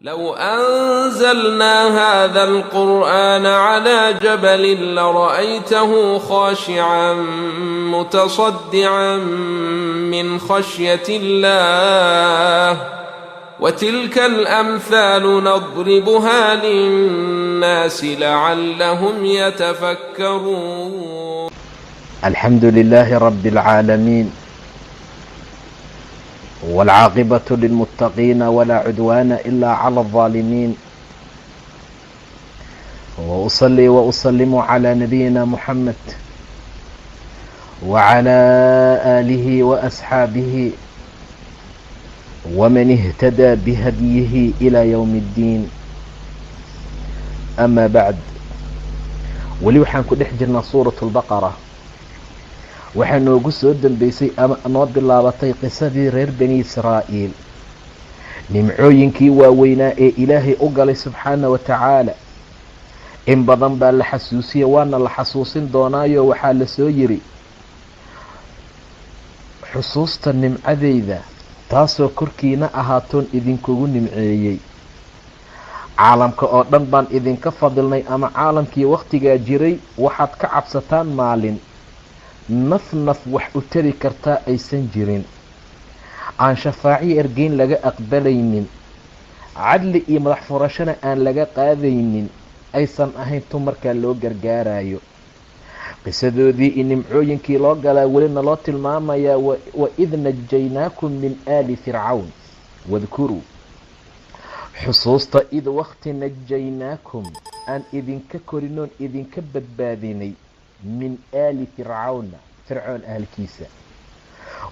لو أنزلنا هذا القرآن على جبل لرأيته خاشعا متصدعا من خشية الله وتلك الأمثال نضربها للناس لعلهم يتفكرون. الحمد لله رب العالمين، والعاقبة للمتقين، ولا عدوان إلا على الظالمين، وأصلي وأسلم على نبينا محمد وعلى آله وأصحابه ومن اهتدى بهديه إلى يوم الدين. أما بعد، weli waxaan ku dhex jirnaa Suuratu Albaqara. Waxaa noogu soo dambeysay ama noo bilaabatay qisadii reer Bani Israa'iil, nimcooyinkii waaweynaa ee Ilaahay u galay subxaana wa tacaala. In badan baa la xasuusiya, waana la xasuusin doonaayo. Waxaa la soo yiri: "Xusuusta nimcadeyda taasoo korkiina ahaatoon idinkugu nimceeyey. Caalamka oo dhan baan idinka fadilnay," ama caalamkii wakhtigaa jiray. "Waxaad ka cabsataan maalin naf naf wax u tari kartaa aysan jirin, aan shafaaciyo ergeyn laga aqbalaynin, cadli iyo madax furashana aan laga qaadaynin, aysan ahayn tu markaa loo gargaarayo." Qisadoodii iyo nimcooyinkii loo galaa welina loo tilmaamayaa. وإذ نجيناكم من آل فرعون، واذكروا, xusuusta, إذ wakti, نجيناكم, aan idinka korinoon idinka badbaadinay, من آل فرعون, Fircoon ahalkiisa.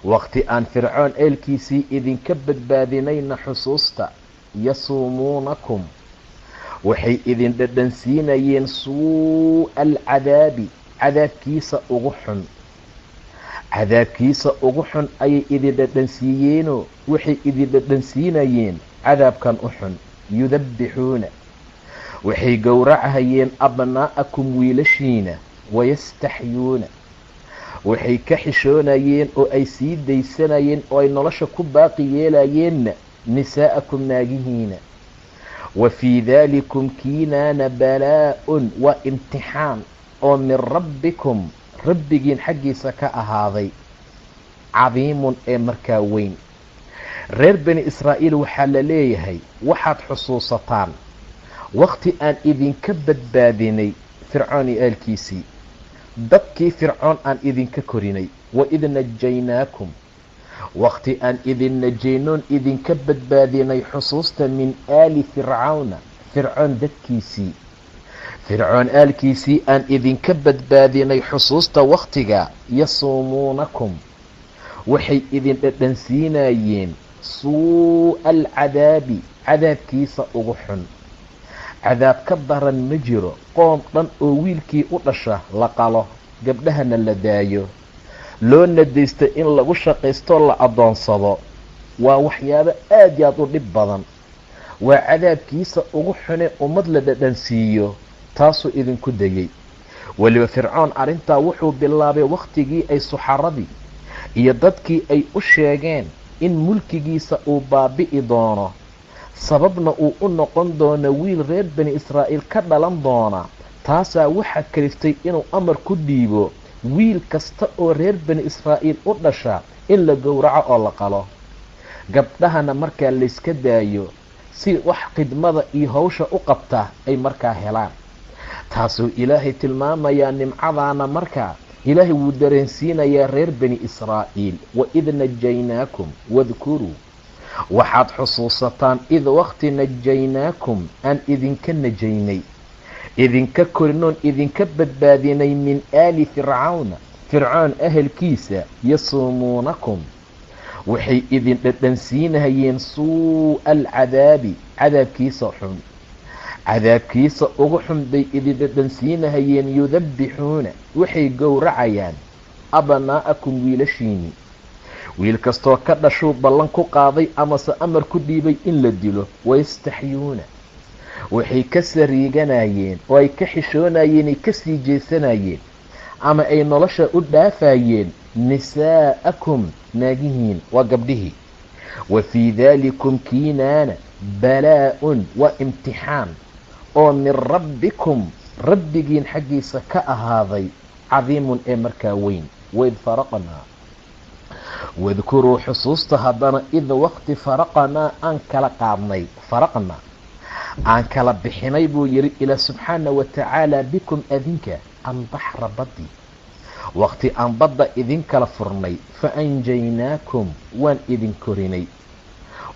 Waqti aan Fircoon eelkiisii idinka badbaadinayna xusuusta. يسومونكم, waxay idin dhadhansiinayeen, سوء العذاب, cadaabkiisa ugu xun. Cadaabkiisa ugu xun ayay idin dhadhansiiyeenoo waxay idin dhadhansiinayeen cadaabkan u xun. يذبحون, waxay gowracahayeen, أبناءكم, wiilashiina, ويستحيون, waxay ka xishoonayeen oo ay sii daysanayeen oo ay nolosha ku baaqi yeelayeenna, نساءكم, naagihiina. وفي ذلكم, kiinaana, بلاء, waa imtixaan oo, من ربكم, Rabbigiin xaggiisa ka ahaaday, عظيم, ee markaa weyn. Reer Bani Israa'iil waxaa la leeyahay: waxaad xusuusataan waqti aan idinka badbaadinay Fircoon iyo aalkiisii, dadkii Fircoon aan idinka korinay. وإذ نجيناكم, waqti aan idin najaynoon idinka badbaadinay xusuusta, من آل فرعون, Fircoon dadkiisii, Fircoon aalkiisii aan idinka badbaadinay xusuusta waqtiga. يسومونكم, waxay idin dhadhansiinayeen, سوء العذاب, cadaabkiisa ugu xun. Cadaab ka daran ma jiro qoom dhan oo wiilkii u dhasha la qalo, gabdhahana la daayo, loo nadaysto in lagu shaqaystoo la addoonsado. Waa waxyaabo aad iyo aad u dhib badan. Waa cadaabkiisa ugu xune ummad la dhadhansiiyo. Taasuu idinku dayey. Weliba Fircoon arrintaa wuxuu bilaabay wakhtigii ay suxaradii iyo dadkii ay u sheegeen in mulkigiisa uu baabi'i doono, sababna uu u noqon doono wiil reer Bani Israa'iil ka dhalan doona. Taasaa waxaa kaliftay inuu amar ku dhiibo wiil kasta oo reer Bani Israa'iil u dhasha in la gowraco oo la qalo, gabdhahana markaa layska daayo si wax khidmada iyo hawsha u qabta ay markaa helaan. Taasuu Ilaahay tilmaamayaa. Nimcadaana markaa Ilaahay wuu dareensiinayaa reer Bani Israa'iil. وإذ نجيناكم, واذكروا, waxaad xusuusataan, إذ waqti, نجيناكم, aan idinka najaynay, idinka korinoon idinka badbaadinay, من آل فرعون, Fircoon ahelkiisa. يسومونكم, waxay idin dhadhansiinahayeen, سوء العذاب, cadaabkiisa xun. Cadaabkiisa ugu xun bay idin dhadhansiinahayeen. يذبحون, waxay gowracayaan, أبناءكم, wiilashiini. Wiil kastoo ka dhashuu ballan ku qaaday amase amar ku dhiibay in la dilo. ويستحيون, waxay ka sariiganayeen oo ay ka xishoonayeen, ay kasii jeesanayeen ama ay nolosha u dhaafayeen, نساءكم, naagihiin, waa gabdhihii. وفي ذلكم, kiinaana. Balaa-un waa imtixaan oo min rabbikum, rabbigiin xaggiisa ka ahaaday, cadiimun ee markaa weyn. Waid faraqnaa, wadkuruu xusuusta haddana, id waqti faraqnaa aan kala qaadnay, faraqna aan kala bixinay buu yidhi ilaa subxaana wa tacaala, bikum adinka, albaxra baddi, waqti aan badda idin kala furnay. Fa anjaynaakum, waan idin korinay,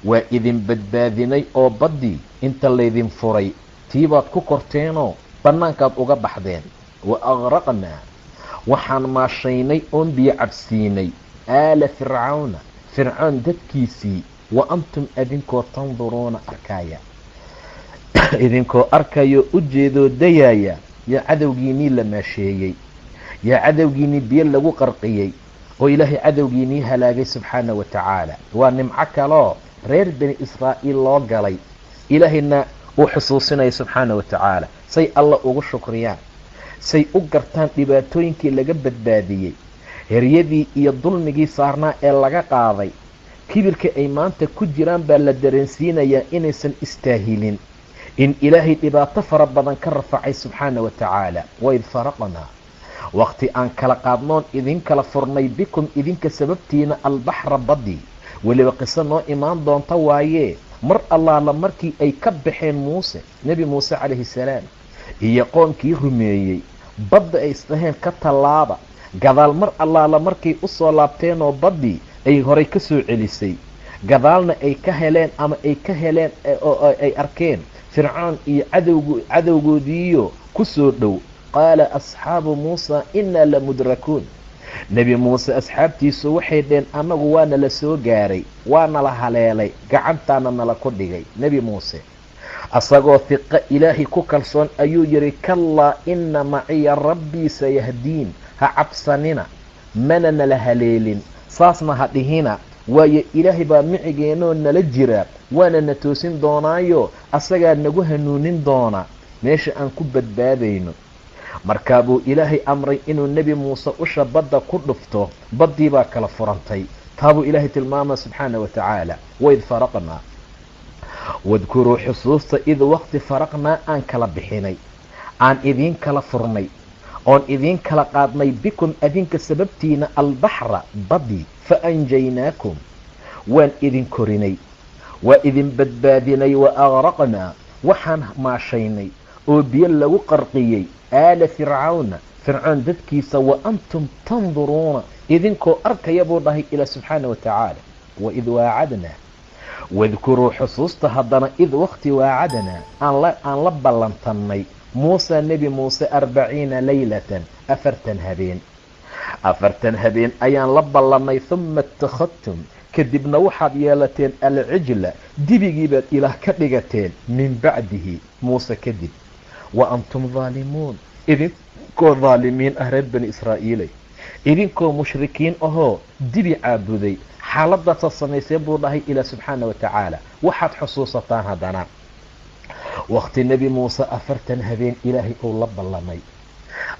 waa idin badbaadinay, oo baddii inta laydin furay tiibaad ku korteenoo bannaankaad uga baxdeen. Wa aqraqnaa, waxaan maashaynay oon biyo cabsiinay, aala fircawna, fircoon dadkiisii, wa antum adinkoo, tanduruuna arkaaya, idinkoo arkayo, u jeedoo dayaaya, yaa cadowgiinii la maasheeyey, yaa cadowgiinii biyo lagu qarqiyey, oo Ilaahay cadowgiinii halaagay subxaana wa tacaala. Waa nimco kaloo reer Bani Israa'iil loo galay, Ilaahayna uu xusuusinaya subxaana wa tacaala, say Alla ugu shukriyaan, say u gartaan dhibaatooyinkii laga badbaadiyey, heryadii iyo dulmigii saarnaa ee laga qaaday. Kibirka ay maanta ku jiraan baa la dareensiinayaa inaysan istaahilin in Ilaahay dhibaato fara badan ka rafacay subxaana wa tacaala. Waid faraqnaa, waqti aan kala qaadnoon idin kala furnay, bikum idinka sababtiina, albaxra baddi. Weliba qiso noo imaan doonta waayee, mar allaala markii ay ka baxeen Muuse, Nebi Muuse calayhi salaam, iyo qoomkii rumeeyey badda ay isdhaheen ka tallaaba, gadaal mar allaala markay u soo laabteenoo baddii ay horay ka soo celisay, gadaalna ay ka heleen ama ay ka heleen oo ay arkeen Fircoon iyo cadowgoodiiyo ku soo dhow, qaala asxaabu Muusa innaa lamudrakuun. Nebi Muuse asxaabtiisu waxay dheen, annagu waana la soo gaaray, waana la haleelay, gacantaana nala ku dhigay. Nebi Muuse asagoo hiqo Ilaahay ku kalsoon ayuu yidhi, kallaa, inna maciya rabbii sayahdiin. Ha cabsanina, mana nala haleelin, saasna ha dhihina, waayo Ilaahay baa micigeenoo nala jira, waana na toosin doonaayo, asagaa nagu hanuunin doona meesha aan ku badbaadayno. Markaa buu Ilaahay amray inuu Nebi Muuse usha badda ku dhufto, baddii baa kala furantay. Taabuu Ilaahay tilmaama subxaana wa tacaala. Waid faraqnaa, wadkuruu xusuusta, id waqti faraqnaa aan kala bixinay, aan idiin kala furnay, oon idiin kala qaadnay, bikum adinka sababtiina, albaxra baddi. Fa anjaynaakum, waan idin korinay, waa idin badbaadinay. Wa aqraqnaa, waxaan maashaynay oo biyo lagu qarqiyey, aala fircawna, fircoon dadkiisa, wa antum tanduruuna, idinkoo arkaya buu dhahay ilaa subxaana wa tacaala. Waid waacadnaa, wadkuruu xusuusta haddana, id waqti waacadanaa aan la ballantannay Muusa, Nebi Muuse, 40 leylatan, 40 habeen, 40 habeen ayaan la ballanay. Huma ittakhadtum, kadibna waxaad yeelateen, alcijla, dibigii baad Ilaah ka dhigateen, min bacdihi, Muuse kadib, wa antum daalimuun, idinkoo daalimiin ah, reer Bani Israa'iilay, idinkoo mushrikiin ahoo dibi caabuday. Xaaladaasaad samayseen buu dhahay ilaa subxaana wa tacaala. Waxaad xusuusataan haddana waqti Nebi Muuse 40 habeen Ilaahay uu la ballamay.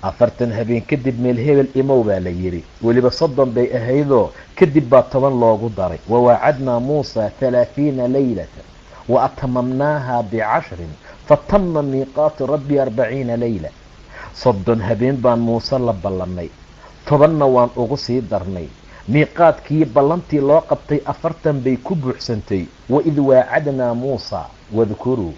40 habeen kadib meel hebel imow baa la yidhi. Weliba 30 bay ahaydoo kadib baa 10 loogu daray. Wawaacadnaa Muusa 30 leylatan wa atamamnaaha bicashrin fatama miiqaatu rabbi 40 leyla. 30 habeen baan Muuse la ballanay, 10-na waan ugu sii darnay. Miiqaadkii ballantii loo qabtay 40 bay ku buuxsantay. Waid waacadnaa Muusa, wadkuruu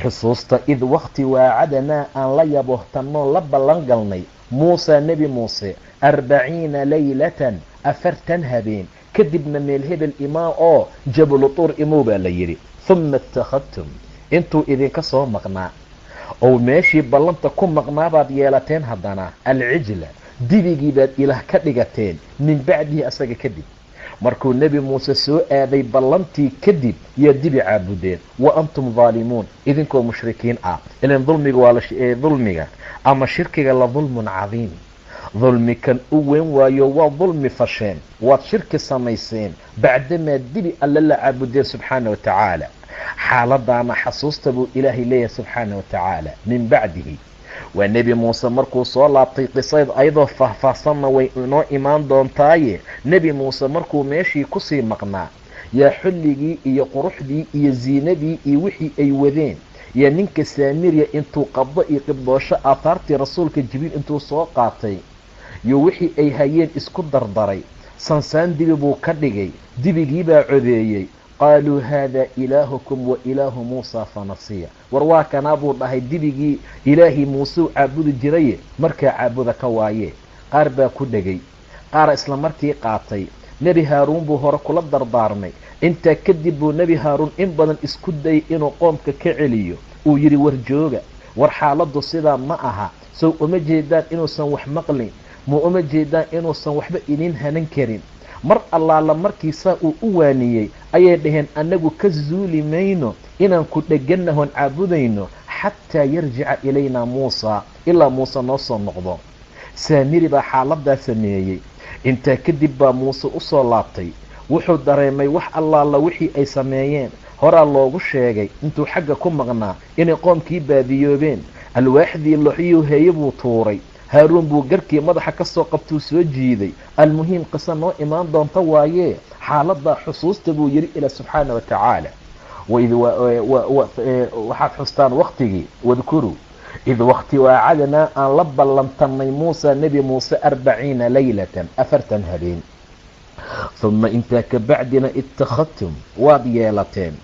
xusuusta, id waqti waacadanaa aan la yaboohtanoo la ballan galnay, Muusa, Nebi Muuse, 40 leylatan, 40 habeen kadibna meel hebel imaa oo Jabalu Tuur imow baa la yidhi. Huma ittakhadtum, intuu idinka soo maqnaa ou meeshii ballanta ku maqnaabaad yeelateen haddana alcijla, dibigii baad Ilaah ka dhigateen, min bacdihi, asaga kadib. Markuu Nebi Muuse soo aaday ballantii kadib yaa dibi caabudeen, wa antum daalimuun, idinkoo mushrikiin ah. Ilan dulmiga waa dulmiga ama shirkiga la dulmun cadiim, dulmi kan u weyn waayo. Waa dulmi fasheen, waad shirki samayseen bacdamaa dibi Alle la caabudeen subxaana wa tacaala. Xaaladaana xasuusta buu Ilaahay leeyahay subxaana wa tacaala. Min bacdihi waa Nebi Muuse markuu soo laabtay. Qisayd ayadoo faahfaahsanna way inoo imaan doontaaye, Nebi Muuse markuu meeshii kusii maqnaa Yaa xulligii iyo quruxdii iyo ziinadii iyo wixii ay wadeen, yaa ninka Saamiriya intuu qabdo iyo qibdoosho aahaartii rasuulka Jibriil intuu soo qaatay iyo wixii ay hayeen isku dardaray, sansaan dibi buu ka dhigay. Dibigiibaa codeeyey. Qaaluu haadaa ilaahukum wa ilaahu Muusaa fanasiya. War waa kanaa buu dhahay dibigii ilaahii Muuseu caabudi jiraye, markaa caabuda ka waaye. Qaar baa ku dhegay, qaara isla markii qaatay. Nebi Haaruun buu hore kula dardaarmay. Intaa kadib buu Nebi Haaruun in badan isku dayay inuu qoomka ka celiyo. Uu yidhi, war jooga, war xaaladdu sidaa ma aha. Sow uma jeedaan inuusan wax maqlin? Ma uma jeedaan inuusan waxba idiin hanan karin? Mar allaala markii saa uu u waaniyey ayay dhaheen, annagu ka zuuli mayno inaan ku dhegannahoon caabudayno xataa yarjica ilaynaa Muusaa, ilaa Muuse noo soo noqdo. Saamiri baa xaaladaa sameeyey. Intaa kadib baa Muuse u soo laabtay. Wuxuu dareemay wax allaala wixii ay sameeyeen. Horaa loogu sheegay intuu xagga ku maqnaa inay qoomkii baadiyoobeen. Alwaaxdii looxyuu heeye buu tuuray. Haaruun buu garkii madaxa ka soo qabtuu soo jiiday. Almuhiim, qiso noo imaan doonta waayee, xaaladaa xusuusta buu yidhi ilaa subxaana wa tacaala. Waxaad xustaan waktigii, wadkuruu id wakti waacadnaa aan la ballantanay Muusa, nebi Muuse, 40 laylatan, 40 habeen. Huma intaa ka bacdina ittakhadtum, waad yeelateen,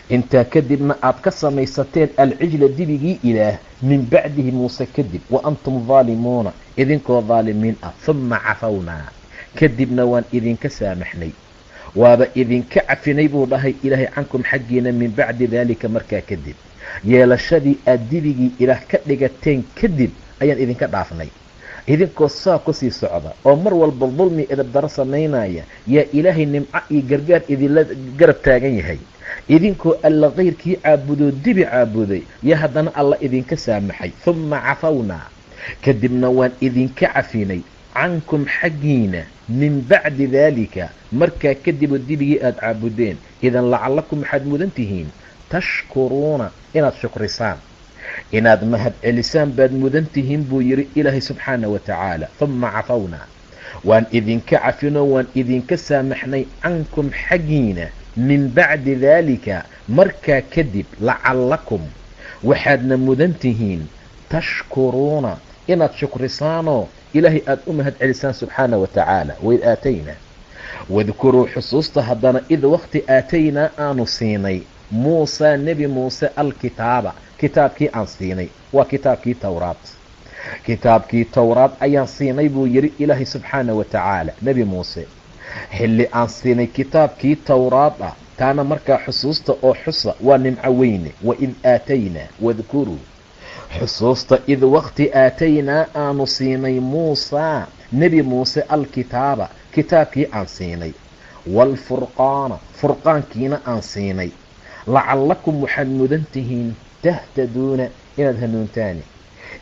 intaa kadibna aad ka samaysateen alcijla, dibigii ilaah, min bacdihi, Muuse kadib, wa antum daalimuuna, idinkoo daalimiin ah. Huma cafawnaa, kadibna waan idinka saamaxnay, waaba idinka cafinay buu dhahay Ilaahay, cankum, xaggiina, min bacdi daalika, markaa kadib, yeelashadii aad dibigii ilaah ka dhigateen kadib ayaan idinka dhaafnay. Idinkoo saa kusii socda oo mar walba dulmi edabdaro samaynaya, yaa Ilaahay nimco iyo gargaar idinla garab taagan yahay. Idinkoo Alla kayrkii caabudoo dibi caabuday, yaa haddana Alla idinka saamaxay. Huma cafawnaa, kadibna waan idinka cafinay, cankum, xaggiina, min bacdi daalika, markaa kadiboo dibigii aada caabudeen. Idan lacalakum, waxaad mudan tihiin, tashkuruuna, inaad shukrisaan, inaad mahad celisaan baad mudan tihiin buu yidhi Ilaahay subxaana wa tacaala. Huma cafawnaa, waan idinka cafinoo waan idinka saamaxnay, cankum, xaggiina, min bacdi daalika, markaa kadib, lacalakum, waxaadna mudan tihiin, tashkuruuna, inaad shukrisaanoo Ilaahay aada u mahad celisaan subxaana wa tacaala. Waid aataynaa, wadkuruu, xusuusta haddana, id wakti aataynaa aanu siinay Muusaa, nebi Muuse, alkitaaba, kitaabkii aan siinay, waa kitaabkii Towraad. Kitaabkii Towraad ayaan siinay buu yidhi Ilaahay subxaana wa tacaala nebi Muuse xilli aan siinay kitaabkii Towraad ah. Taana markaa xusuusta oo xusa, waa nimco weyne. Waid aataynaa, wadkuruu, xusuusta, id wakti aataynaa aanu siinay Muusaa, nebi Muuse, alkitaaba, kitaabkii aan siinay, waalfurqaana, furqaankiina aan siinay, lacalakum, waxaad mudan tihiin, tahtaduuna, inaad hanuuntaan,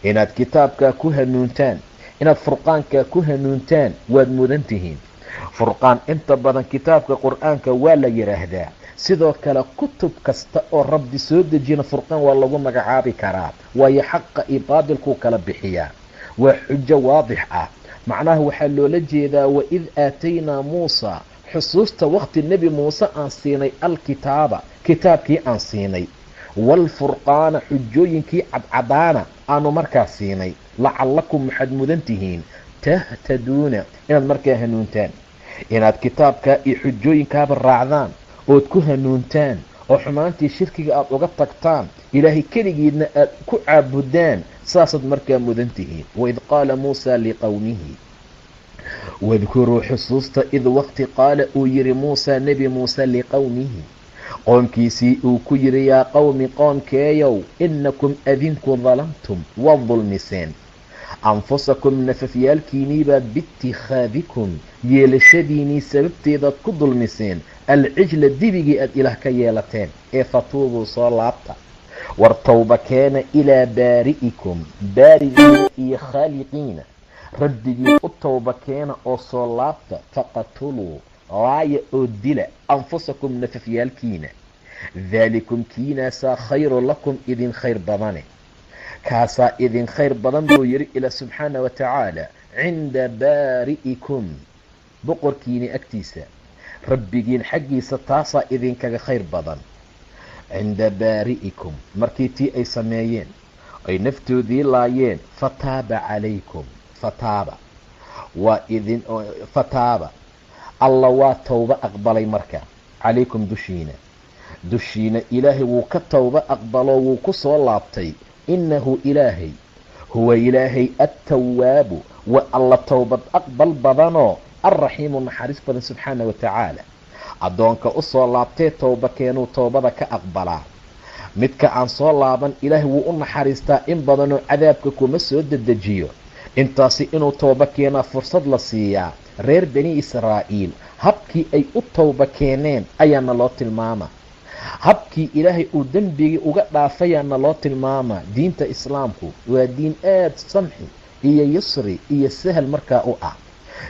inaad kitaabkaa ku hanuuntaan, inaad furqaankaa ku hanuuntaan waad mudan tihiin. Furqaan inta badan kitaabka Qur-aanka waa la yidhaahdaa. Sidoo kale kutub kasta oo Rabbi soo dejina furqaan waa lagu magacaabi karaa, waayo xaqa iyo baadilkuu kala bixiyaa, waa xujo waadix ah. Macnaha waxaa loola jeedaa, waid aataynaa Muusa, xusuusta wakti nebi Muuse aan siinay alkitaaba, kitaabkii aan siinay, waalfurqaana, xujooyinkii cadcadaana aanu markaa siinay, lacalakum, waxaad mudan tihiin, tahtaduuna, inaad markaa hanuuntaan, inaad kitaabkaa iyo xujooyinkaaba raacdaan ood ku hanuuntaan oo xumaantii shirkiga aada uga tagtaan, Ilaahay keligiidna aad ku caabudaan, saasaad markaa mudan tihiin. Waid qaala Muusa liqowmihi, wadkuruu, xusuusta, id waqti qaala uu yidhi Muusa, nebi Muuse, liqowmihi, qoomkiisii uu ku yidhi, yaa qowmi, qoomkeeyow, innakum, adinku, dalamtum, waad dulmiseen, anfusakum, nafafyaalkiiniibaad, biitikhaadikum, yeelashadiinii sababteedaad ku dulmiseen, alcijla, dibigii aad ilaah ka yeelateen ee. Fatuubuu, soo laabta, war towba keena, ilaa baari'ikum, baarigiina iyo khaaliqiina, rabbigii u towba keena oo soo laabta. Faqatuluu, laaya oo dila, anfusakum, nafafyaalkiina, daalikum, kiinaasaa, khayru lakum, idin khayr badane, kaasaa idin khayr badan buu yidhi ilaa subxaana wa tacaala, cinda baari'ikum, boqorkiini agtiisa, Rabbigiin xaggiisa taasaa idinkaga khayr badan. Cinda baari'ikum, markii tii ay sameeyeen ay naftoodii laayeen, fataaba calaykum, fataaba waa idin, fataaba Alla waa towbo aqbalay marka calaykum dushiina, dushiina Ilaahay wuu ka towbo aqbaloo wuu ku soo laabtay. Innahu Ilaahay huwa Ilaahay attawaabu, waa Alla towbad aqbal badanoo alraxiimu naxariis badan subxaana wa tacaala. Addoonka u soo laabtee towba keenuu towbada ka aqbalaa. Midka aan soo laaban Ilaahay wuu u naxariistaa in badanoo cadaabka kuma soo dedejiyo. Intaasi inuu towbo keenaa fursad la siiyaa. Reer Bani Israa'iil habkii ay u towba keeneen ayaana loo tilmaamaa, habkii Ilaahay uu dembigii uga dhaafayaana loo tilmaamaa. Diinta Islaamku waa diin aad samxi iyo yusri iyo sahal markaa u ah.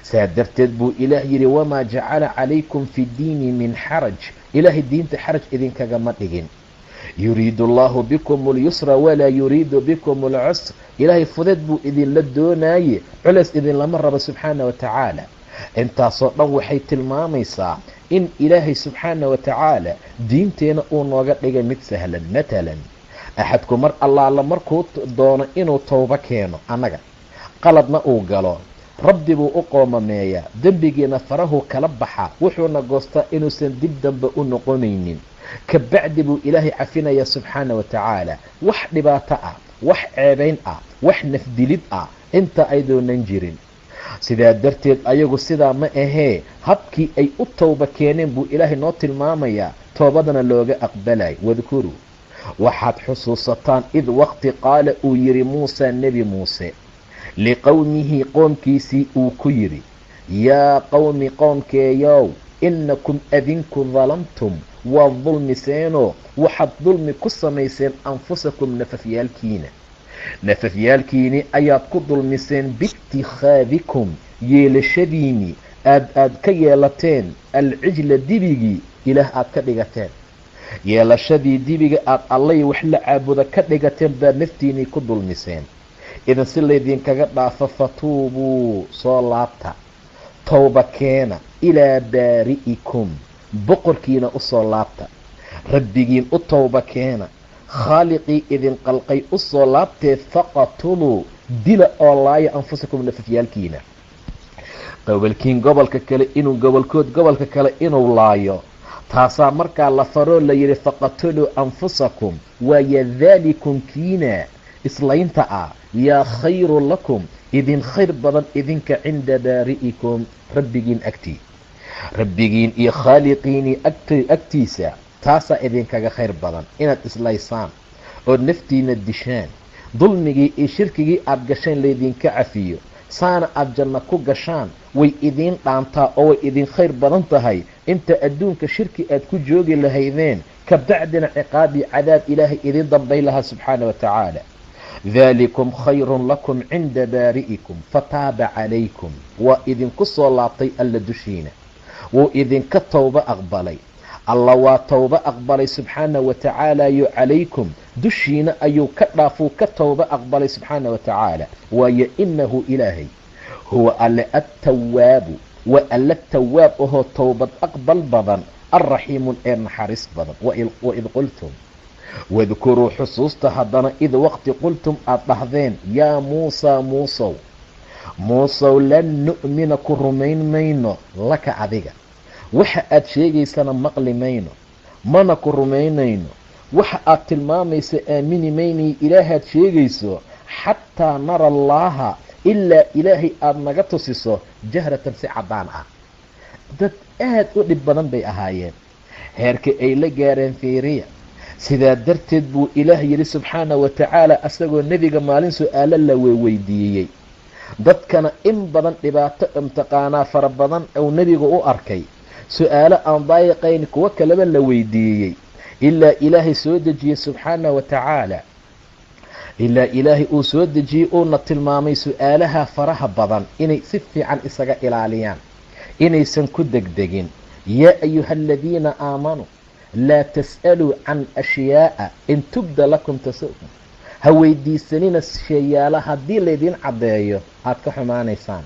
Saa darteed buu Ilaah yidhi, wamaa jacala calaykum fi diini min xaraj. Ilaahay diinta xaraj idinkagama dhigin. Yuriidu allaahu bikum alyusra walaa yuriidu bikum alcusr. Ilaahay fudeed buu idinla doonaaye, culeys idinlama rabo subxaana wa tacaala. Intaasoo dhan waxay tilmaamaysaa in Ilaahay subxaana wa tacaala diinteena uu nooga dhigay mid sahlan. Matalan, axadku mar allaala markuu doono inuu towbo keeno, annaga qaladna uu galo, Rabbi buu u qoomameeyaa, dembigiina farahuu kala baxaa, wuxuuna goostaa inuusan dib dambe u noqonaynin. Kabacdi buu Ilaahay cafinayaa subxaana wa tacaala. Wax dhibaato ah, wax ceebayn ah, wax nafdilid ah inta aydoonan jirin. Sidaa darteed ayagu sidaa ma ahee, habkii ay u towba keeneen buu Ilaahay noo tilmaamayaa, toobadana looga aqbalay. Wadkuruu, waxaad xusuusataan, id waqti qaala uu yidhi Muusa, Nebi Muuse, liqowmihi, qoomkiisii uu ku yidhi, yaa qowmi, qoomkeeyow, innakum adinku dalamtum, waad dulmiseenoo waxaad dulmi ku samayseen anfusakum, nafafyaalkiina, nafafyaalkiini ayaad ku dulmiseen, biitikhaadikum, yeelashadiinii aad ka yeelateen, alcijla, dibigii Ilaah aad ka dhigateen, yeelashadii dibiga aad Allay wax la caabuda ka dhigateen baad naftiinii ku dulmiseen. Idan si laydinkaga dhaafo, fatuubuu, soo laabta, towba keena, ilaa baari'ikum, boqorkiina u soo laabta, Rabbigiin u towba keena, Khaaliqii idin qalqay u soo laabtee, faqatuluu, dila oo laaya, anfusakum, nafafyaalkiina. Gobolkiin gobolka kale inuu gobolkood gobolka kale inuu laayo, taasaa markaa la faroo la yidhi, faqatuluu anfusakum, waayo daalikum, kiina islaynta ah, yaa khayru lakum, idin khayr badan idinka, cinda baari'ikum, Rabbigiin agtii, Rabbigiin iyo Khaaliqiinii agtiisa taasaa idinkaga khayr badan inaad islaysaan ood naftiina dishaan, dulmigii iyo shirkigii aad gasheen laydinka cafiyo, saana aad janno ku gashaan. Way idiin dhaantaa oo way idin khayr badan tahay inta adduunka shirki aad ku joogi lahaydeen, ka bacdina ciqaabii cadaab Ilaahay idiin dambay lahaa subxaana wa tacaala. Daalikum khayrun lakum cinda baari'ikum fataaba calaykum. Waa idinku soo laabtay Alla dushiina, wuu idinka towbo aqbalay. Alla waa towbo aqbalay subxaana wa tacaala, yo calaykum, dushiina ayuu ka dhaafuu ka towbo aqbalay subxaana wa tacaala. Waayo innahu Ilaahay huwa Alle attawaabu, waa Alle tawaab ahoo towbad aqbal badan, alraxiimun ee naxariis badan. Waid qultum, wadkuruu, xusuusta haddana, id waqti qultum, aad dhahdeen, yaa Muusaa, Muusow, Muusow, lan nu'mina, ku rumayn mayno, laka, adiga, waxa aad sheegaysana maqli mayno, mana ku rumaynayno, waxa aad tilmaamayso aamini maynay, Ilaahaad sheegayso, xataa nara allaaha, ilaa Ilaahay aada naga tusiso, jahratan, si caddaan ah. Dad aad u dhib badan bay ahaayeen, heerka ay la gaareen fiiriya. Sidaa darteed buu Ilaah yidhi subxaana wa tacaala, asagoo nebiga maalin su-aalo la weydiiyey, dadkana in badan dhibaato imtiqaanaa fara badan uu nebigu u arkay, su-aalo aan daayiqayn kuwo kaleba la weydiiyey, ilaa Ilaahay soo dejiyey subxaana wa tacaala, ilaa Ilaahay uu soo dejiyey, uuna tilmaamay su-aalaha faraha badan inay si fiican isaga ilaaliyaan, inaysan ku degdegin. Yaa ayuha aladiina aamanuu laa tas'aluu can ashyaa'a in tubda lakum tasu'kum. Ha weydiisanina sheeyaala haddii laydiin caddeeyo aad ka xumaanaysaan.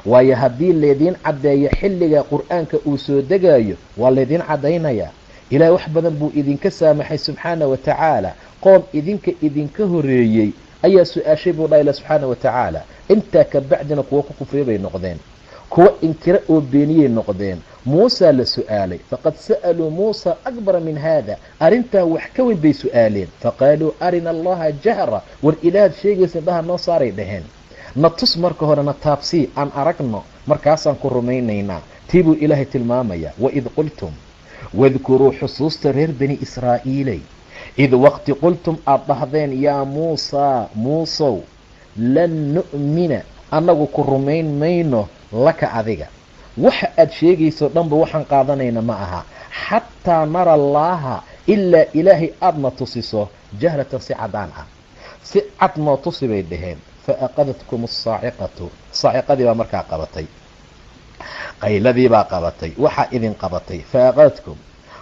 Waayo haddii laydiin caddeeyo xilliga qur-aanka uu soo degayo, waa laydiin caddaynayaa. Ilaah wax badan buu idinka saamaxay subxaana wa tacaala. Qoom idinka idinka horeeyey ayaa su-aashay buu dhaha ilah subxaana wa tacaala. Intaa ka bacdina kuwo ku kufriya bay noqdeen, kuwo inkira oo beeniyey noqdeen. Muusaa la su-aalay, faqad sa'aluu Muusa akbara min haada, arrintaa wax ka weyn bay su-aaleen. Faqaaluu arina allaha jahra, war ilaahaad sheegaysa indhaha noo saaray dhaheen, na tus marka hore, na taabsii aan aragno, markaasaan ku rumaynaynaa. Tii buu ilaahay tilmaamayaa. Waid qultum, wadkuruu xusuusta reer bani Israa'iiley, id waqti qultum aada dhahdeen, yaa Muusaa Muusow, lan nu'mina, annagu ku rumayn mayno, laka adiga, waxa aada sheegayso dhanba waxaan qaadanayna ma aha, xataa nara allaaha, ilaa ilaahay aadna tusiso, jahratan si cadaan ah, si cad noo tusi bay dhaheen. Fa aqadatkum asaaciqatu, saaciqadii baa markaa qabatay, qayladii baa qabatay, waxaa idin qabatay. Fa aqadadkum,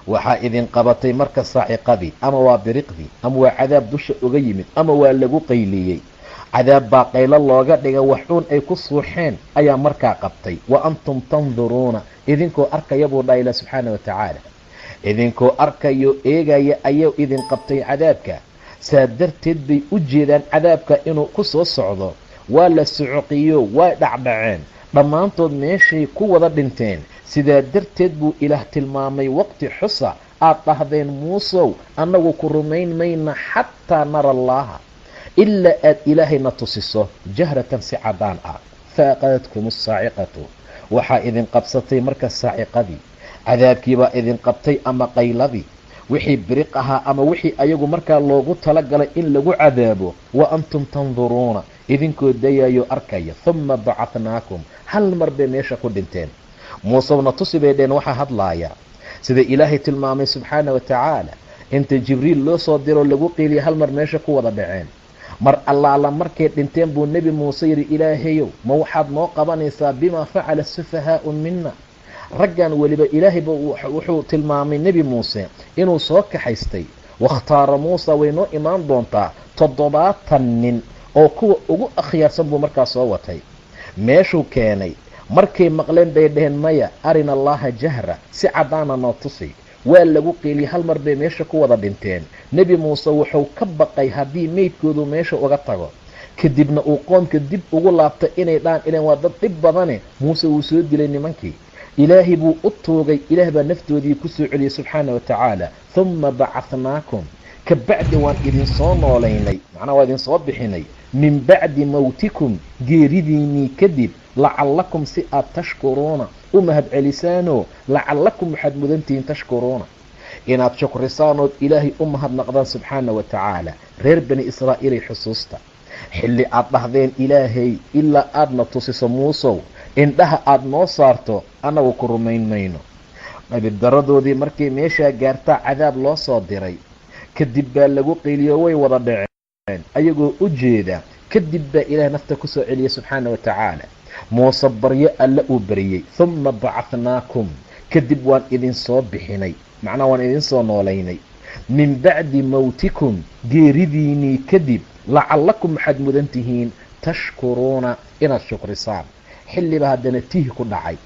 waxaa idin qabatay marka saaciqadii, ama waa biriqdii, ama waa cadaab dusha uga yimid, ama waa lagu qayliyey, cadaab baa qaylo looga dhiga, waxuun ay ku suuxeen ayaa markaa qabtay. Wa antum tanduruuna, idinkoo arkaya buu dhaha ilah subxaana wa tacaala, idinkoo arkayo eegaya ayuu idin qabtay cadaabka. Saa darteed bay u jeedaan cadaabka inuu ku soo socdo. Waa la socoqiyo, way dhacdhaceen dhammaantood, meeshay ku wada dhinteen. Sidaa darteed buu Ilaah tilmaamay waqti xusa aad dhahdeen, Muusow, annagu ku rumayn mayna xataa nara allaaha, ilaa aad ilaahayna tusiso, jahratan si cadaan ah. Fa aqadatkum asaaciqatu, waxaa idin qabsatay marka saaciqadii, cadaabkiibaa idin qabtay, ama qayladii, wixii biriq ahaa, ama wixii ayagu markaa loogu talagalay in lagu cadaabo. Wa antum tanduruuna, idinkoo dayayo arkaya. Huma bacahnaakum, hal mar bay meesha ku dhinteen. Muusewna tusi bay dheen. Waxaa hadlaaya sida ilaahay tilmaamay subxaana wa tacaala, inta Jibriil loo soo diro lagu qiiliya, hal mar meesha ku wada dhaceen. Mar allaala markay dhinteen buu Nebi Muuse yidhi, Ilaahayow, ma waxaad noo qabanaysaa bimaa facala sufahaau mina raggan? Weliba ilaahayba wuxuu tilmaamay Nebi Muuse inuu soo kaxaystay, wakhtaara Muusa, way noo imaan doontaa, 70 nin oo kuwa ugu akhyaarsan buu markaa soo watay, meeshuu keenay. Markay maqleen bay dhaheen, maya, arina allaha jahra, si caddaana noo tusi. Waa lagu qiiliyay, hal mar bay meesha ku wada dhinteen. Nebi Muuse wuxuu ka baqay haddii meydkoodu meesha uga tago, kadibna uu qoomka dib ugu laabta, inay dhahaan, ilan waa dad dhib badane, Muuse wuu soo dilay nimankii. Ilaahay buu u tuugay, Ilaah baa naftoodii ku soo celiyey subxaana wa tacaala. Huma bacahnaakum, ka bacdi waan idinsoo noolaynay, macnaha waa idinsoo bixinay, min bacdi mowtikum, geeridiinnii kadib, lacallakum si aad tashkuruuna u mahadcelisaanoo, lacallakum waxaad mudantihiin, tashkuruuna inaad shukrisaanood ilaahay u mahadnaqdaan subxaana wa tacaala. Reer bani Israa'iilay, xusuusta xilli aad dhahdeen, Ilaahay ilaa aadna tusiso, Muusow, indhaha aada noo saarto, annagu ku rumayn mayno. Qabidaradoodii markay meeshaa gaartaa cadaab loo soo diray, kadib baa lagu qeeliyo, way wada dhaceen ayagoo u jeeda. Kadib baa ilaah nafta ku soo celiyey subxaana wa tacaala. Muuse baryo alle uu bariyey. Huma bacahnaakum, kadib waan idinsoo bixinay, macnaha waan idinsoo noolaynay, min bacdi mowtikum, geeridiinnii kadib, lacallakum waxaad mudan tihiin, tashkuruuna inaad shukrisaan. Xilliba haddana tihi ku dhacay,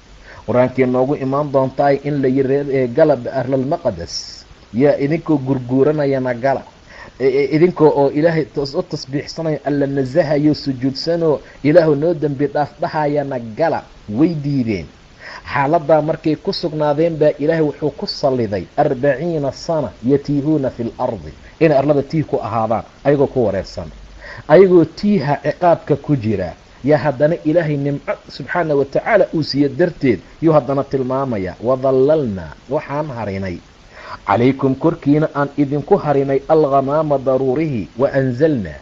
qur-aankii noogu imaan doontaay in la yiri gala arlalmaqdes, yaa idinkoo gurguuranayana gala, idinkoo oo ilaahay u tasbiixsanayo, alla nasahayo, sujuudsanoo, ilaahu noo dembi dhaaf dhahayana gala. Way diideen. Xaaladaa markay ku sugnaadeen baa ilaahay wuxuu ku salliday 40 sana yatiihuuna fi lardi, inay arlada tiih ku ahaadaan ayagoo ku wareersan, ayagoo tiiha ciqaabka ku jira. Yaa haddana ilaahay nimco subxaana wa tacaala uu siiye darteed yuu haddana tilmaamaya. Wadallalnaa, waxaan harinay, calaykum korkiina aan idinku harinay, alghamaama daruurihii, wa anzalnaa,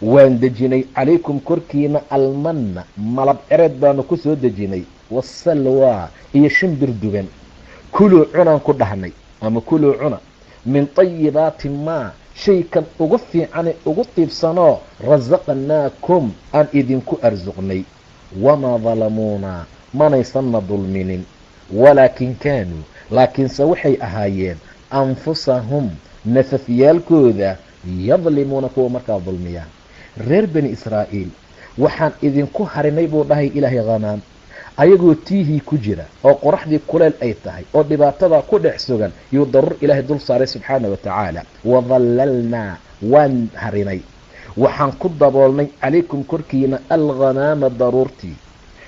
waan dejinay, calaykum korkiina almanna, malab cereed baanu ku soo dejinay, waasalwaa, iyo shimbir dugan. Kuluu cunaan ku dhahnay, ama kuluu cuna, min tayibaati maa, shaykan ugu fiicane ugu tiibsanoo, rasaqnaakum, aan idinku arsuqnay. Wamaa dalamuuna, manaysanna dulminin, walaakin kaanuu, laakiinse waxay ahaayeen, anfusahum, nafafyaalkooda, yadlimuuna, kuwa markaa dulmiya. Reer bani Israa'iil, waxaan idinku harinay buu dhahay ilaahay hamaam. Ayagoo tiihii ku jira oo qoraxdii kuleyl ay tahay oo dhibaatada ku dhex sugan yuu daruur Ilaahay dul saaray subxaana wa tacaala. Wadallalnaa, waan harinay, waxaan ku daboolnay, calaykum korkiina, alghamaama, daruurtii.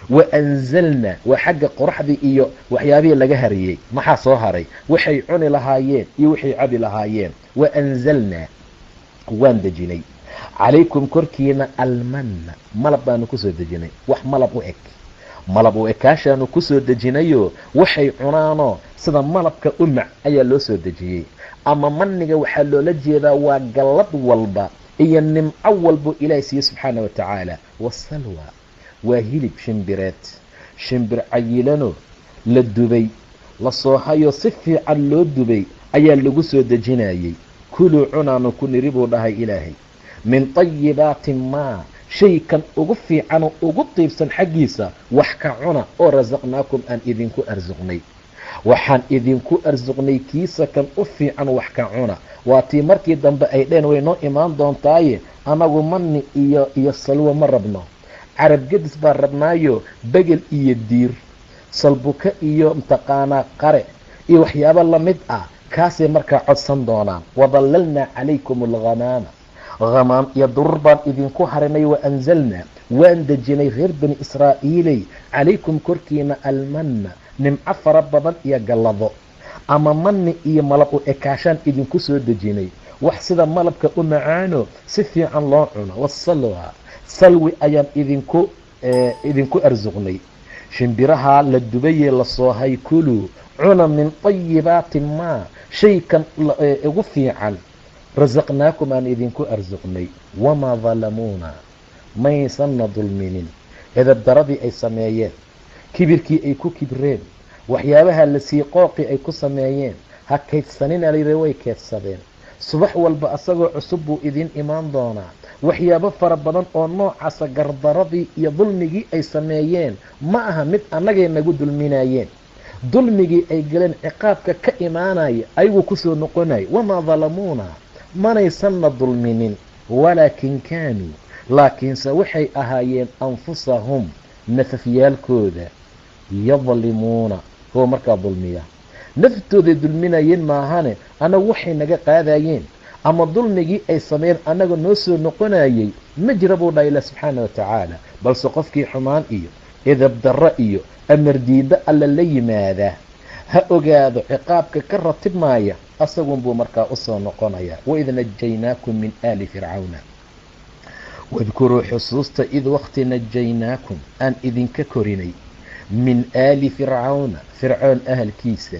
Wa anzalnaa, waa xagga qoraxdii iyo waxyaabihii laga hariyey. Maxaa soo haray? Waxay cuni lahaayeen iyo waxay cabi lahaayeen. Wa anzalnaa, waan dejinay, calaykum korkiina, almanna, malab baanu kusoo dejinay. Wax malab u eg, malab u ekaashaanu kusoo dejinayo, waxay cunaanoo sida malabka u mac ayaa loo soo dejiyey. Ama maniga waxaa loola jeedaa waa gallad walba iyo nimco walbuu Ilaahay siiye subxaana wa tacaala. Wasalwa waa hilib shimbireed, shimbir cayilano la dubay, la soohayo, si fiican loo dubay ayaa lagu soo dejinayey. Kuluu, cunaanu ku niri, buu dhahay Ilaahay, min tayibaati maa, shay kan ugu fiicanoo ugu tiibsan xaggiisa wax ka cuna oo rasaqnaakum, aan idinku arsuqnay. Waxaan idinku arsuqnay kiisa kan u fiican wax ka cuna. Waa tii markii dambe ay dheen, way noo imaan doontaaye, anagu mani iyo salwo ma rabno, carab gedis baan rabnaayo, begel iyo diir, salbuka iyo mtaqaanaa qare iyo waxyaabo lamid ah, kaasay markaa codsan doonaan. Wadallalnaa calaykum alghamaama, hamaam iyo durur baan idinku harinay. Wa anzalnaa, waan dejinay, reer Bani Israa'iiley, calaykum korkiina, almanna, nimco fara badan iyo gallado, ama mani iyo malab u ekaashaan idinku soo dejinay, wax sida malabka u macaano si fiican loo cuno. Wasalwa, salwi ayaan idinku arsuqnay, shimbirahaa la dubayee la soohay. Kuluu, cuna, min tayibaati maa, shaykan ugu fiican, rasaqnaakum, aan idinku arsuqnay. Wamaa dalamuuna, maysanna dulminin. Edabdaradii ay sameeyeen, kibirkii ay ku kibreen, waxyaabaha la sii qooqii ay ku sameeyeen, ha kaydsanina layidhi, way keydsadeen. Subax walba asagoo cusub buu idiin imaan doonaa. Waxyaabo fara badan oo noocaasa, gardaradii iyo dulmigii ay sameeyeen ma aha mid annagay nagu dulminayeen. Dulmigii ay galeen ciqaabka ka imaanaya ayagu kusoo noqonaya. Wamaa dalamuuna, manaysanna dulminin, walaakin kaanuu, laakiinse waxay ahaayeen, anfusahum, nafafyaalkooda, yadlimuuna, kuwa markaa dulmiya. Naftooday dulminayeen maahane annagu waxay naga qaadayeen ama dulmigii ay sameeyeen annaga noo soo noqonayay ma jira, buu dhaha Ilah subxaana wa tacaala. Balse qofkii xumaan iyo edab darro iyo amar diiddo Alla la yimaada, ha ogaado ciqaabka ka ratibmaaya asagunbuu markaa usoo noqonayaa. Waid najaynaakum min aali fircawna, wadkuruu, xusuusta, id waqti, najaynaakum, aan idinka korinay, min aali fircawna, Fircoon ahalkiisa.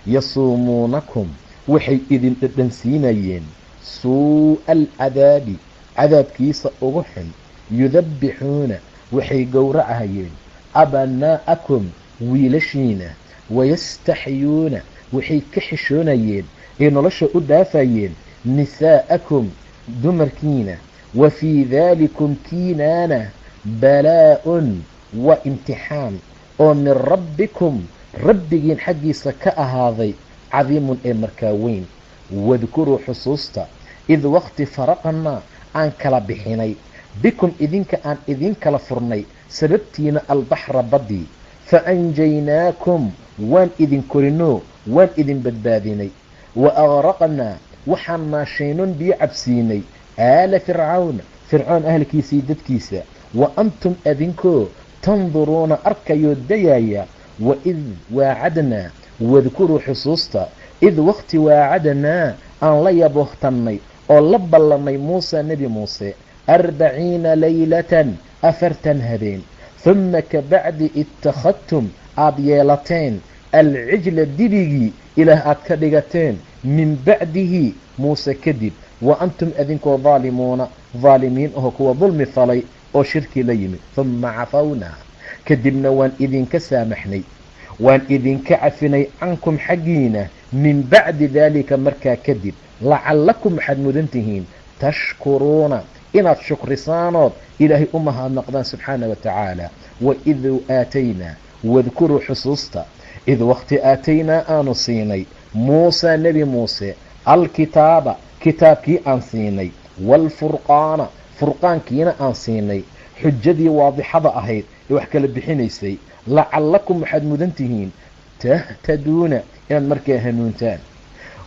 Yasuumuunakum, waxay idin dhadhansiinayeen, suu'a alcadaabi, cadaabkiisa ugu xun. Yudabbixuuna, waxay gowracahayeen, abnaa'akum, wiilashiina. Wayastaxyuuna, waxay ka xishoonayeen ee nolosha u dhaafayeen, nisaa'akum, dumarkiina. Wa fii daalikum, kiinaana, balaa'un, waa imtixaan oo, min rabbikum, Rabbigiin xaggiisa ka ahaaday, cadiimun, ee markaa weyn. Wadkuruu, xusuusta, id waqti, faraqnaa, aan kala bixinay, bikum, idinka aan idiin kala furnay sababtiina, albaxra, baddii. Fa anjaynaakum, waan idin korinoo waan idin badbaadinay. Wa aqraqnaa, waxaan maashaynoon biyo cabsiinay, aala fircawn, Fircoon ahalkiisii, dadkiisa. Wa antum, adinkoo, tanduruuna, arkayoo dayaaya. Waid waacadnaa, wadkuruu, xusuusta, id waqti, waacadnaa, aan la yaboohtannay oo la ballamay, Muusa, Nebi Muuse, 40 laylatan, 40 habeen. Huma kabacdi ittakhadtum, aada yeelateen, alcijla, dibigii Ilaah aad ka dhigateen, min bacdihi, Muuse kadib. Wa antum, adinkoo, daalimuuna, daalimiin aho, kuwa dulmi falay oo shirki la yimid. Huma cafawnaa, kadibna waan idinka saamaxnay, waan idinka cafinay, cankum, xaggiina, min bacdi daalika, markaa kadib. Lacallakum, waxaad mudan tihiin, tashkuruuna, inaad shukrisaanood Ilaahay u mahadnaqdaan subxaana wa tacaala. Waid aataynaa, wadkuruu, xusuusta, id waqti, aataynaa, aanu siinay, Muusaa, Nebi Muuse, alkitaaba, kitaabkii aan siinay, waalfurqaana, furqaankiina aan siinay. Xujadii waadixada ahayd ee wax kala bixinaysay. Lacallakum waxaad mudan tihiin tahtaduuna inaad markaa hanuuntaan.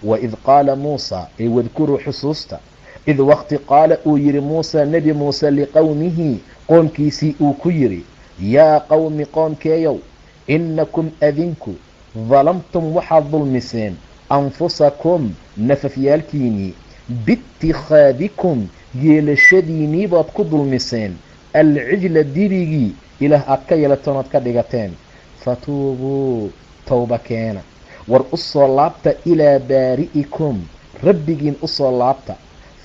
Waid qaala Muusa, ee wadkuruu xusuusta, id waqti qaala uu yidhi Muusa, nebi Muuse, liqowmihi qoomkiisii uu ku yidhi: "Yaa qowmi, qoomkeeyow, innakum adinku dalamtum waxaad dulmiseen anfusakum nafafyaalkiinii, biitikhaadikum yeelashadiinii baad ku dulmiseen, alcijla dibigii ilaah aad ka yeelateen ood ka dhigateen. Fatuubuu, towba keena, war u soo laabta, ilaa baari'ikum rabbigiin u soo laabta,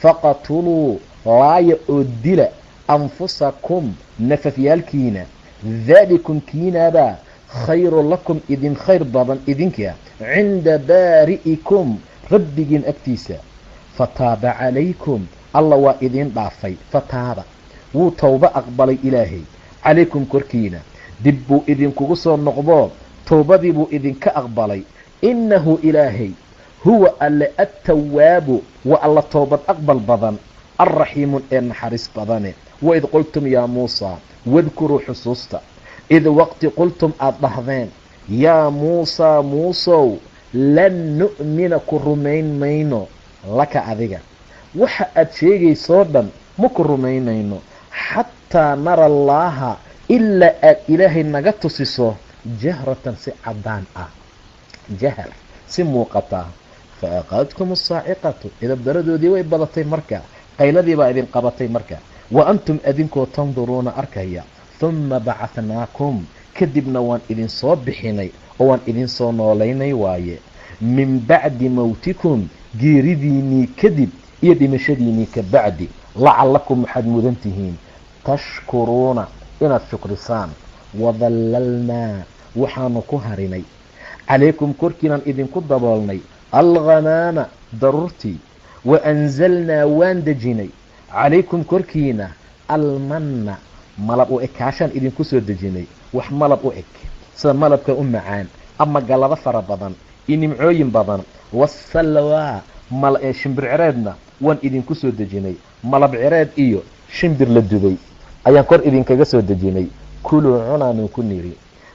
faqatuluu laaya oo dila, anfusakum nafafyaalkiina, daalikum kiinaabaa khayru lakum idin khayr badan idinka, cinda baari'ikum rabbigiin agtiisa. Fataaba calaykum, Alla waa idiin dhaafay. Fataaba, wuu towbo aqbalay Ilaahay, calaykum korkiina dib buu idinkugu soo noqdoo towbadii buu idinka aqbalay. Innahu Ilaahay huwa Alle attawaabu, waa Alla toobad aqbal badan, alraxiimun ee naxariis badane. Waid qultum yaa Muusaa, wadkuruu xusuusta, id waqti qultum aada dhahdeen, yaa Muusaa Muusow, lan nu'mina ku rumayn mayno, laka adiga waxa aad sheegaysoo dhan ma ku rumaynayno, xataa nara Allaaha, ilaa aad Ilaahay naga tusiso, jahratan si cadaan ah, jahar si muuqata. Fa aqadkum asaaciqatu, idabdaradoodii way badatay marka, qayladii baa idin qabatay marka, wa antum adinkoo tanduruuna arkaya. Humma bacahnaakum, kadibna waan idinsoo bixinay oo waan idinsoo noolaynay waaye, min bacdi mowtikum geeridiinnii kadib iyo dhimashadiinnii ka bacdi, lacallakum waxaad mudan tihiin tashkuruuna inaad shukrisaan. Wadallalnaa, waxaanu ku harinay, calaykum korkiinaan idinku daboolnay, alghamaama daruurtii, wa anzalnaa waan dejinay, calaykum korkiina almanna malab u ekaashaan idinku soo dejinay, wax malab u eg, sida malabka u macaan, ama gallado fara badan iyo nimcooyin badan. Wasalwaa shimbir cireedna waan idinku soo dejinay, malab cireed iyo shimbir la dubay ayaan kor idinkaga soo dejinay. Kuluu cunaanu ku niri,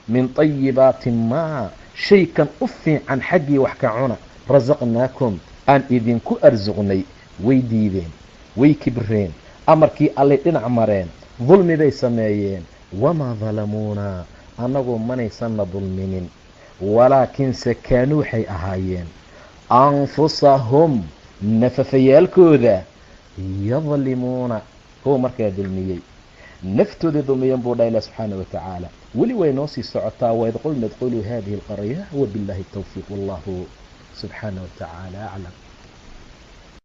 min tayibaati maa shaykan u fiican xaggii wax ka cuna, rasaqnaakum aan idinku arsuqnay. Way diideen, way kibreen, amarkii Allay dhinac mareen, dulmi bay sameeyeen. Wamaa dalamuunaa, annagu manaysanna dulminin, walaakinse kaanuu waxay ahaayeen anfusahum nafafayaalkooda yadlimuuna kuwa markaa dulmiyey, naftooday dulmiyeen buu dhaha Ilah subxaana wa tacaala. Weli way noo sii socotaa. Waid qulna idkhuluu hadihi alqarya. Wabiاllahi towfiiq, wallahu subxaana wa tacaala aclam.